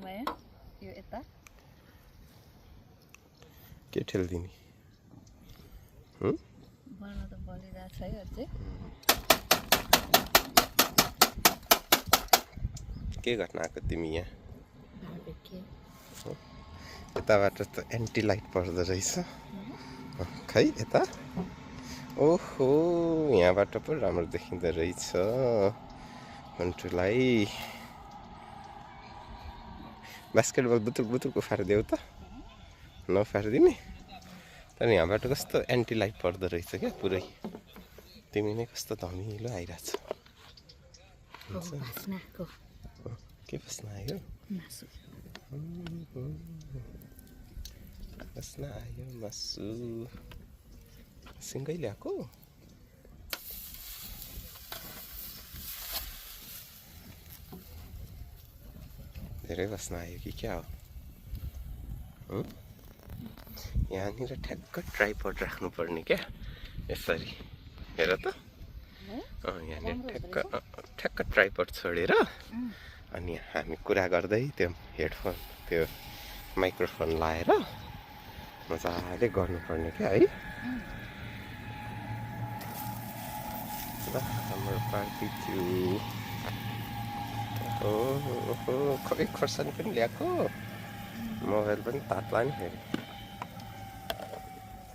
माया यो यता के ठेल्दिने बन्न त बलिरहेछ है अझै के गर्न आएको तिमी यहाँ बारबेक्यू यताबाट त एन्टी लाइट पर्दो रहेछ खै यता ओहो यहाँबाट पो राम्रो देखिँदो रहेछ मन्टुलाई बास्केटबल बुतुक फारिदेऊ त नफारिदिने तर यहाँबाट कस्तो एन्टी लाइट पर्दो रहेछ क्या पुरै तिमी नै कस्तो धमिलो आइरहेछ के बस्न आयो बस्न आयो मासु सिँगै ल्याएको धेरै बस्न आयो कि क्या हो यहाँनिर ठ्याक्क ट्राइपड राख्नुपर्ने क्या यसरी हेर त यहाँनिर ठ्याक्क ट्राइपड छोडेर अनि हामी कुरा गर्दै त्यो हेडफोन त्यो माइक्रोफोन लाएर मजाले गर्नुपर्ने क्या है हाम्रो बारबेक्यू ओहो खै खोर्सानी पनि ल्याएको मोबाइल पनि तात्ला नि फेरि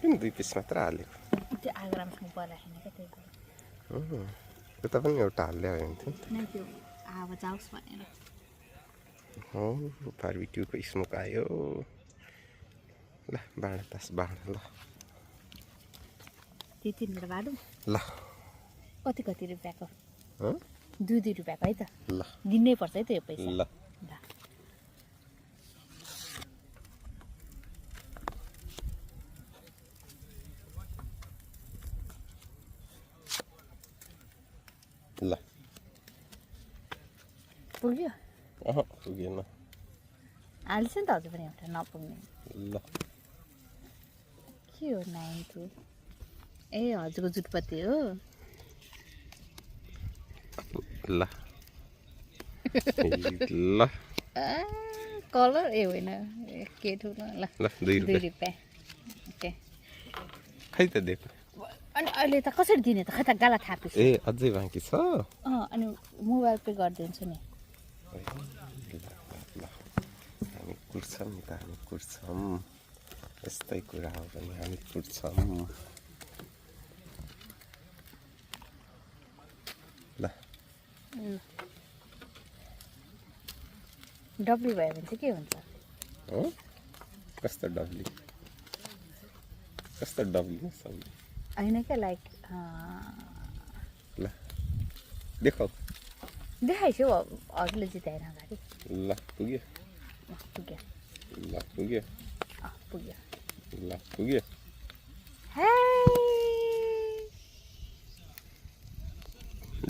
किन 2 पिस मात्र हालेको त्यो आगरामसँग बनाएन के त्यही उता पनि एउटा हाल्यो हुन्थ्यो नि त्यो हावा जाओस् भनेर हो बारबेक्यूको स्मोक आयो ल बाँड ल त्यति मेरो बाडु ल कति रुपियाँको 2 रुपियाँको है त ल दिनै पर्छ है त यो पैसा ल ल पुग्यो पुगेन हाल्छ नि त हजुर पनि एउटा नपुग्ने ल के हो 92 ए हजुरको जुटपत्ती हो ल ल कलर ए होइन के ठुलो ल 2 रुपियाँ ओके खै त देख अनि अहिले त कसरी दिने त खै त गाला थापिस ए अझै बाँकी छ अनि मोबाइल पे गरिदिन्छु नि हामी कुर्छौँ नि त हामी कुर्छौँ यस्तै कुरा हो भने हामी कुर्छौँ ल डब्ली भयो भने चाहिँ के हुन्छ कस्तो डब्ली होइन क्या लाइक ल देखाऊ देखाइछु हजुरले जिताएन अगाडि ल पुग्यो पुग्यो ल पुग्यो पुग्यो ल पुग्यो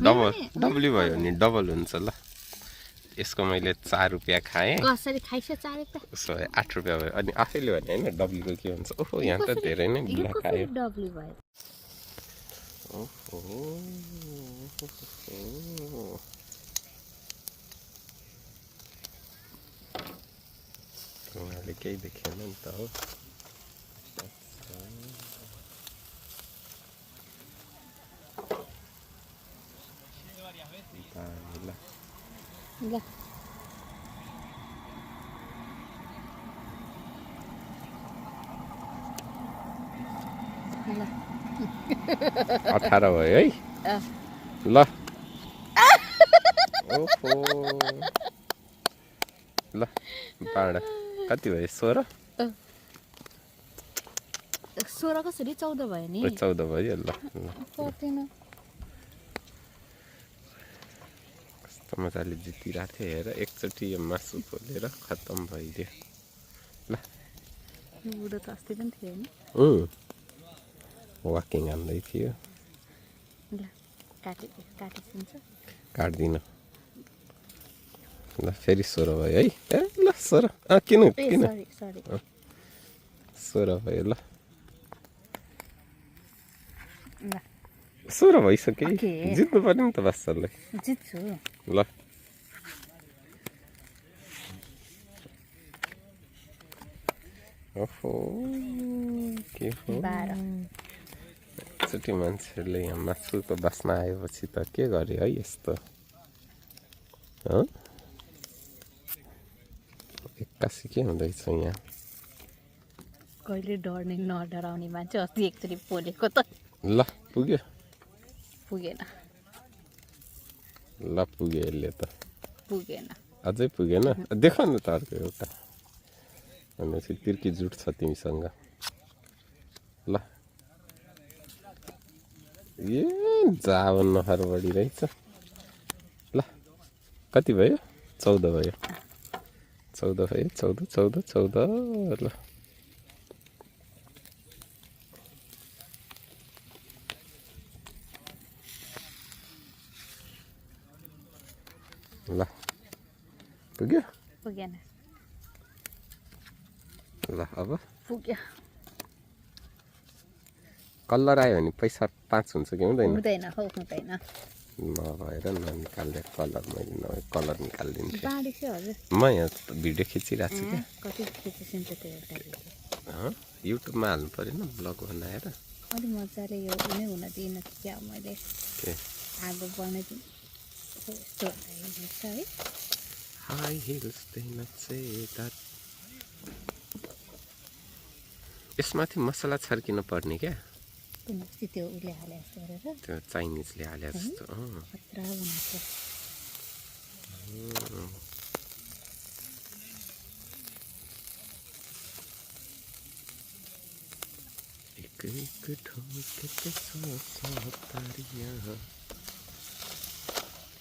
डबल भयो नि डबल हुन्छ ल यसको मैले 4 रुपियाँ खाएँ कसरी खाइछ 4 रुपियाँ उसो 8 रुपियाँ भयो अनि आफैले भने होइन डब्लीको के हुन्छ ओहो यहाँ त धेरै नै ढिला खायो डब्ली भयो ओहो उहाँले केही देखेन नि त हो ल ल 18 भयो है ल ओहो ल बाँड कति भयो 16 कसरी 14 भयो नि 14 भयो ल पर्दैन कस्तो मजाले जितिरहेको थियो हेर एकचोटि यो मासु खोलेर खत्तम भइदियो ल बुढो त अस्ति पनि थियो नि वाकिङ हान्दै थियो ल काटिदिन्छ काट्दिन ल फेरि 16 भयो है ए ल 16 किन 16 भयो ल 16 भइसक्यो जित्नु पर्यो नि त बादशाहलाई जित्छु ल ओहो के हो 12 एकचोटि मान्छेहरूले यहाँ मासुको बास्ना आएपछि त के गरे है यस्तो एक्कासी के हुँदैछ यहाँ कहिले डर्ने नडराउने मान्छे अस्ति एकचोटि पोलेको त ल पुग्यो पुगेन ल पुग्यो यसले त पुगेन अझै पुगेन देखाउ न त अर्को एउटा भनेपछि तिर्की जुट छ तिमीसँग ल ए जावन नहर बढी रहेछ ल कति भयो 14 भयो 14 भयो 14 ल ल पुग्यो पुगेन ल अब पुग्यो कलर आयो भने पैसा 5 हुन्छ कि हुँदैन हुँदैन हौ हुँदैन नभएर ननिकाल्ने कलर मैले नभए कलर निकालिदिन्छु बाँडेको हजुर म यहाँ भिडियो खिचिरहेको छु क्या कति खिचिसिन्छ त्यो एउटा भिडियो युट्युबमा हाल्नु परेन ब्लग बनाएर अलि मजाले यो नै हुन दिइनँ क्या मैले के आगो बनाइदिनु यस्तो हेर्छ है हाई हिल्स नचेता यसमाथि मसला छर्किन पर्ने क्या कुन त्यो उसले हाले जस्तो गरेर त्यो चाइनिजले हाले जस्तो खतरा बनाएको एक ठोक के सो तारिया